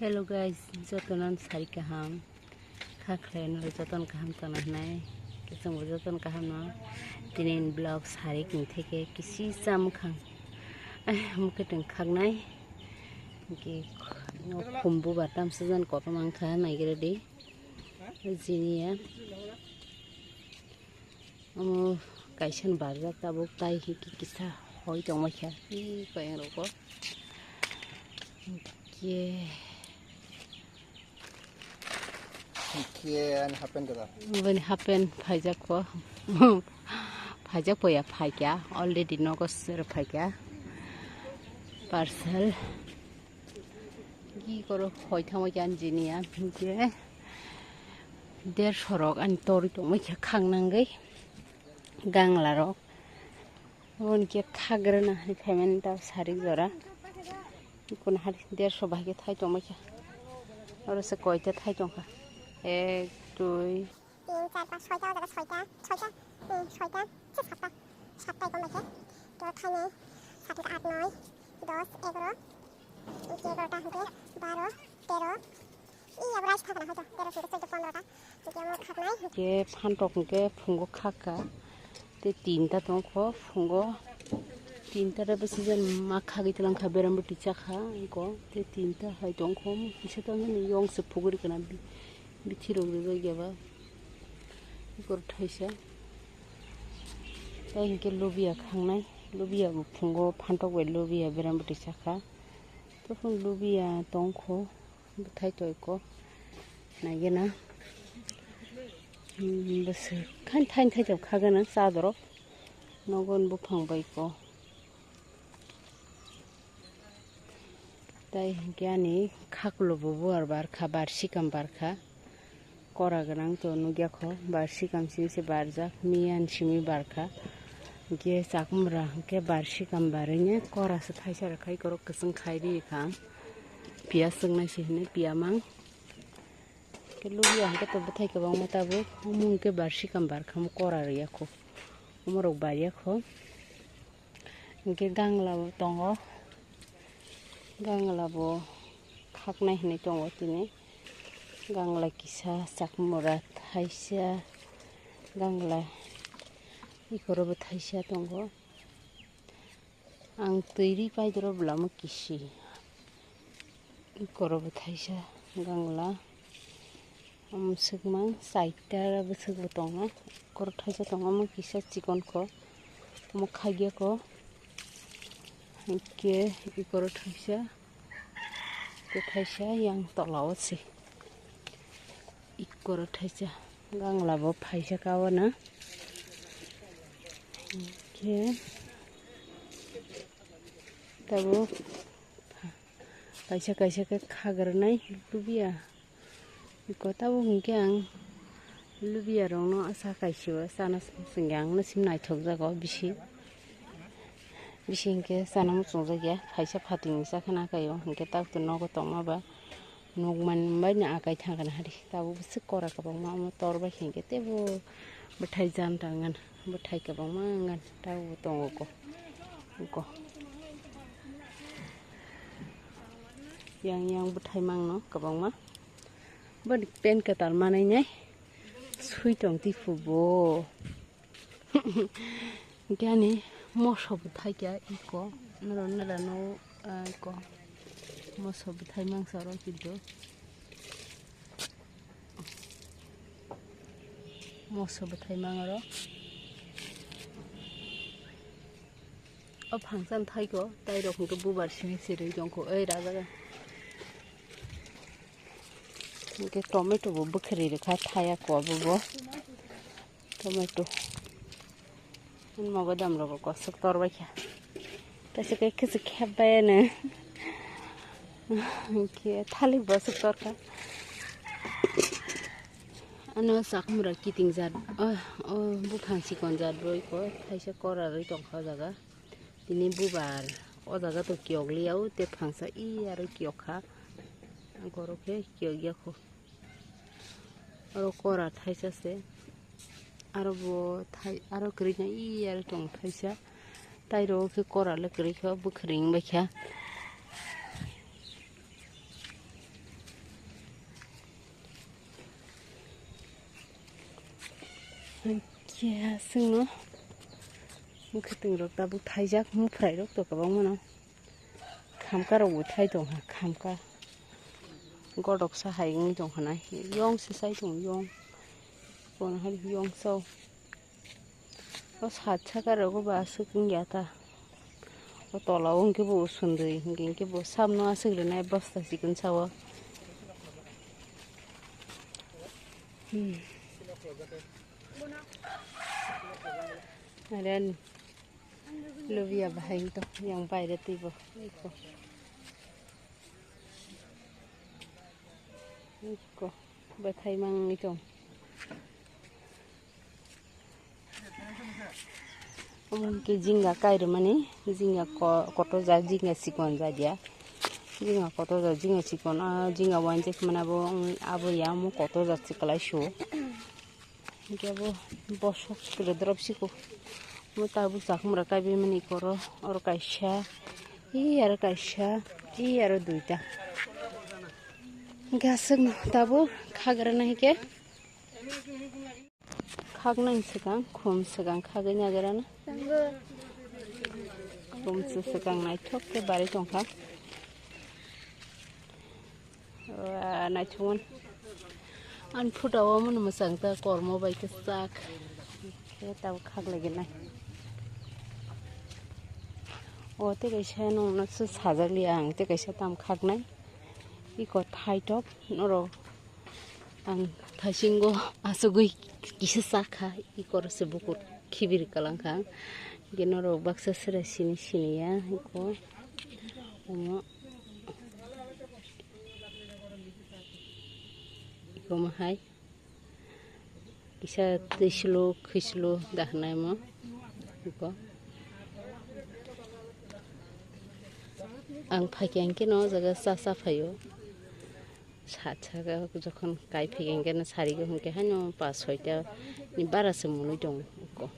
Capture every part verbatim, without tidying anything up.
Hello guys, jotono sari kaham. Kha khlai no jotono kaham tongna hwnwi. Khe chwngbo jotono kaham no. Tini vlog sari kini theke kisi cham khang. Ai, mukhe tong khaknai. Ki no khumbu batam season kotor mang kha nai gere di. Jiniya. Omo kaisa ni barjak tabuk tai hiki kisa hoi tongma kha. Ih, koyang rok o. Hingke. Hingke ani half pant kwtal. Bini half pant phaijak ko. Phaijak poya phaikya. Already nogo sero phaikya. Parcel. Gi koro hoi thangma kya jiniya. Hingke. Derso rok ani torwi tongma kha khang nangwi. Gangla rok. Oboni khe khagrana hai phaimani ta sarik jora. Ikon hari derso bahai khe thai tongma kha. Oro se koita thai tongkha. Ek, dui. Tin, char, panch, soita, o jaga soita, soita, hmm, soita, se satta, satta ikon bai khe. To thainai, sat, aat, noi, dos, egaro, egarota hwnkhe baro, tero, Iya, berai thangna hoito, tero, suddo, suddo, pondro ta. Hingke omo khaknai. Hingke phantok hingke phungo khakha. Te tinta tongkho phungo. Tinta re bwswk jan ma khagwi twlang kha, beram bwtwi chakha, hingko. Te tinta hai tongkho, kisa tongmani yong se phuguri kana bi-, bithi rok rijak ya ba. Ikor thaisa. Tai hingke lubia khangnai. Lubia bo phungo phantok bai lubia beram bwtwi chakha. Tei phung lubia tongkho. Bwthai toi ko naigena. Hmm, bwswk khan thain thai jab khagana chadoro. Nogon buphang bai ko. Tai hingke ani khakulo bo buar barkha, barsikam barkha. Kora gwnang to nukya kho, barsikam simi se barjak, miyan simi barkha. Hingke chakmura hingke barsikam barwine kora se thaisa rwkhai korok kwchwng khai ri kha. Piyas chwknai se hwnwi piyamang. Khe lubia hwnkhe to bwthai kwbangma tabuk, omo hwnkhe barsikam barkhamo kora rwya kho, omorok barya kho. Hwnkhe gangla bo tongo, gangla bo khaknai hinwi tongo tini. Gangla kisa, chakmura thaisa, gangla ikorobo thaisa tongo. Ang twi ri paidoro bwlamo kisi. Koro bo thaisa gangla. Omo swkmang chaita bwswk bo tongo. Koro thaisa tongo, omo kisa chikon ko. Omo khagya ko. Hingke ikoro thaisa. Tei thaisa yang tola o se. Ikkoro thaisa gangla bo phaisa ka o na. Hingke tabuk kaisa kaisa khe khagrwnai lubia. Iko tabuk hingke ang lubia rokno asa kaisio sana singya ang naising naithok jago bisi. Bisi hingke sana muchungjakya, kaisa phatingni chakhe nakai o, hingke tabuk nogo tongma ba nukmani bai no akai thangkha na hari. Tabuk bwswk kora kwbangma omo tor bai hingke teibo bwthai janta wngkha na, bwthai kwbangma wngkha na, tabuk bo tongo ko, ko. Yang yang bwthai mangno kwbangma. Boni pant kwtal manwi nai swi tong twi phubo. Hingke ani moso bwthai kya iko, noro nora no, ah, iko. Moso bwthai mangsa oro kintu. Moso bwthai mang oro. O phangsa ni thaiko, tai rok hingke bubar simi sirwi tongkho, oi rajaga. Hingke tomato bo bwkhwrwi rwkha, thaya ko bo bo. Tomato. Ani mogodam rogo kosok torbai kha. Kaisa khe kisa khep bai ano. Hingke thalik bo asok torkha. Ano chakmura kiting jat. Oh, oh, buphang chikon jat boi ko. Kaisa kora rwi tongkha o jaga. Tini bubar. O jaga to kiyok liya o te phangsa i aro kiyok kha. Goro khe kiyok ya kho. Aro kora thaisa se. Aro bo thai, aro kwrwi na i aro tong thaisa. Tai ro khe kora le kwrwi kha, bwkhwrwi wng bai kha. Khe aswkno mwkhwtwng rok tabuk thaijak, muphrai rok to kwbangma no. Khamka rok bo thai tong kha, khamka godok sa hai wng tong kha nai, yong se sai tong yong, kono hari yong sao. O sat saka rogo ba aswk wngya ta. O tola o hwnkhe bo usundui, hwnkhe hwnkhe bo sabno aswk rwnai bosta chikon sao. Hmm. Are ani lubia bahai wngtong yang baire twibo. Iko. Iko. Bwthai mangwi tong. Omo hwnkhe jinga kairwmani, jinga ko-, kotor jak, jinga chikon jak ya. Jinga kotor jak, jinga chikon, ah, jinga wanjak mani abo, abo ya, omo kotor jak se kwlai su. Hwnkhe abo bosok sikle drop siko. Omo tabuk chakhumra kaibai mani koro, oro kaisa, ee aro kaisa, ee aro duita. Hwnkhe aswkno tabuk khagrana hwnkhe. Khaknai swkang, khum swkang khagwi nagarana. Khum swkang naithok khe barwi tongkha. Wa, naithokmani. Ani photo o mano mwchang ta kormo bai kwchak. Khe tabuk khak laigenai. O tei kaisa nungno se sajak liya ang, tei kaisa tam khaknai. Iko thaithok norok. Ang thaisingo asugwi kisa sakha, i korose bukur khibir kalangkha. Hwnkhe norok baksa sera sini siniya, iko omo, iko omo hai kisa twi slo, khwi slo da hwnai omo, iko. Ang phaikha hwnkhe no o jaga cha cha phaio. Sat saka jokhon kai phege hwnkhe no sarigo hwnkhe haino pas soita ni bara se mwnwi tongo eko.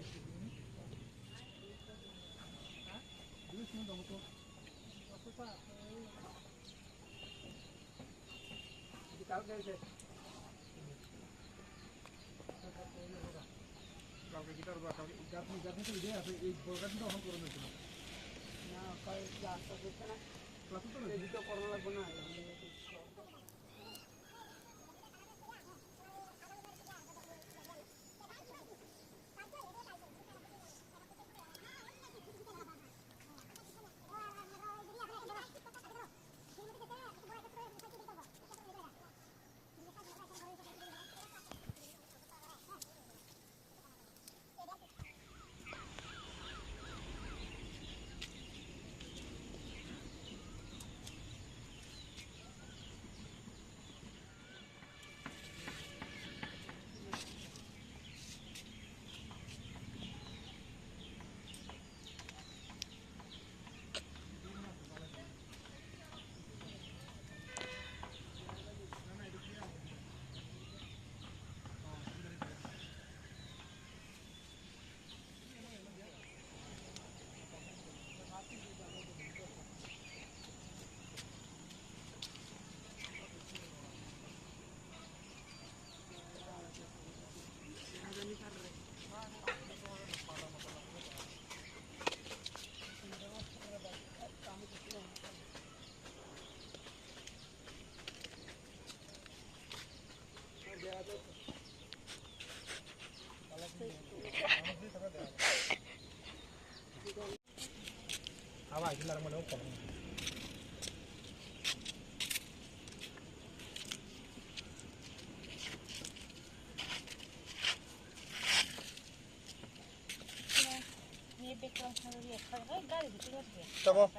Tamo,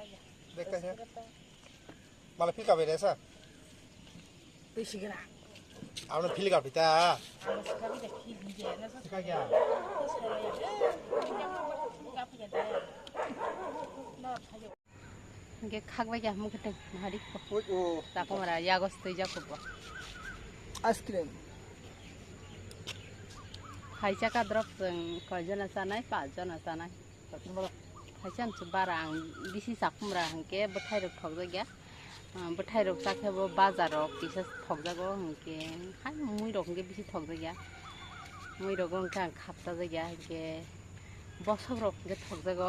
bag kaisa. Mala phil kabai resa. Twi sigena. Ano phil kabai ta. Ano sikabi da phil hinje, na sa sikagya. Hwnkhe khakbai kha mukhutung hari ko. Ui, o. Takumara yagos twi jakubo. Ice cream. Hai chaka drop chwng koi jona chanai, pas jona chanai. Hai chamchi bara ang bisi chakumra hwnkhe bwthai rok thokjakya. Ah, bwthai rok chakhe bo bazar rok kisa thokjago hwnkhe hai mui rok hwnkhe bisi thokjakya. Mui rogo hwnkhe ang khapsa jakya, hwnkhe bosok rok hwnkhe thokjago.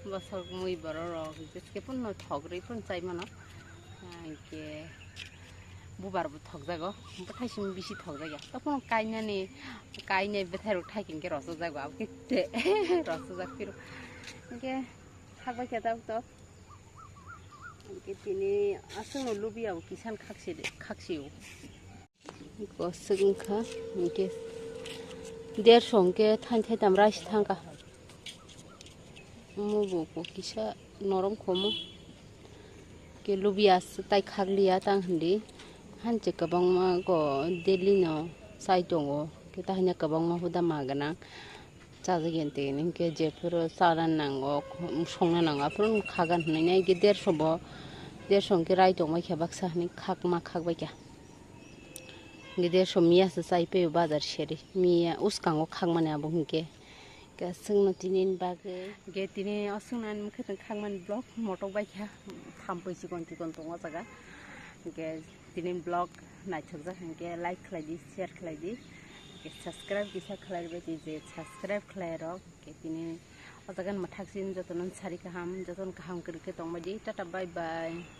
Bosok mui borok rok hwnkhe phano thok rwi phano chai mano. Hwnkhe bubar bo thokjago, bwthai simi bisi thokjakya. Tokno kainani, kainai bwthai rok thai hwnkhe rosojago, abo khe te rosojak phiro. Hwnkhe thakbai khe tabuk to. Hwnkhe tini aswkno lubiya bo kisan khaksi, khaksio. Koswk wngkha, hwnkhe derso hwnkhe thain thaitam rice thangkha. Omo bo kisa norom khomo. Khe lubiya aswk tai khakliya tang hindi. Hanche kwbangma go daily no chai tongo. Khe tahina kwbangma huda ma gwnang. Chajakya tei hwnkhe jephuru chana nango, songna nango, aphuru khagan hwnwi nai khe derso bo, derso hwnkhe rai tongbai kha baksa hwnwi khakma khakbai kha. Hwnkhe derso miya se chai paio bazar seri, miya uskango khakmani abo hwnkhe. Khe aswkno tini bagwi. Hwnkhe tini aswkno ani mwkhwtwng khakmani vlog motok bai kha, thampui chikon chikon tongo o jaga. Hwnkhe tini vlog naithokjak hwnkhe like khlai di, share khlai di, hwnkhe subscribe kisa khlai rwbai di, je subscribe khlai rok. Hwnkhe tini o jaga ni mwthak sin jotono sari kaham, jotono kaham kwrwi khe tongbai di. Tata, bye bye.